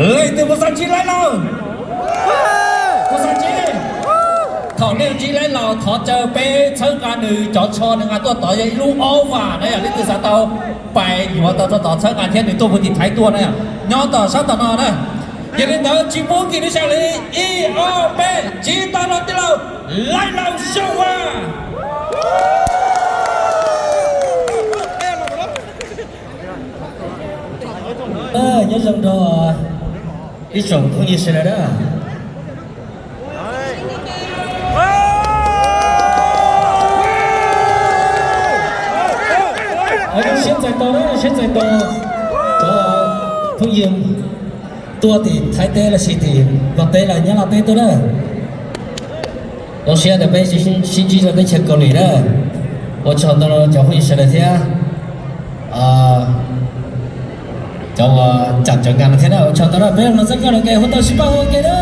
Leej twg puas xav ntsib Laib Laus? Puas xav ntsib? Thaum leej ntsib Laib Laus thov caw peb txhawb nqa nws cov tsho nws nqa tuaj tod yog ib lub ob vam na yom. Leej twg xav tau pais yuav tau txog tod txhawb nqa thiab nws tuaj puag tim Thaib tuaj na yom. Nyob tom sab tom no na. Yog li ntawd tsis pub nkim lub sij hawm li, ib ob peb, ntsib tau los tij laug Laib Laus Xyooj Vaj. Nyob zoo rau ib tsoom phooj ywg sawv daws na. Zoo siab txais tos na, zoo siab txais tos cov phooj ywg tuaj tim Thaib teb los sis tim Nplog teb los Nyab Laj teb tuaj na. Zoo siab tias peb sib ntsib rau teb chaws Kaus Lim na. Ua tsaug ntau rau cov phooj ywg sawv daws thiab cov uas cam cov nkam no thiab na. Ua tsaug ntau na, peb los txhawb nqa ua ke, hu tau sib pab ua ke na.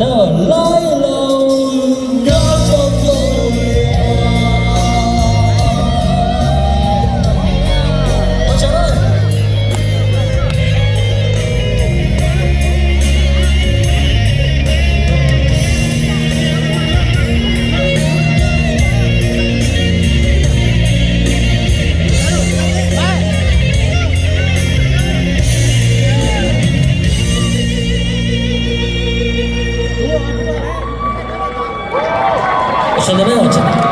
Laij los nkag rau rau. Sau ntawv na.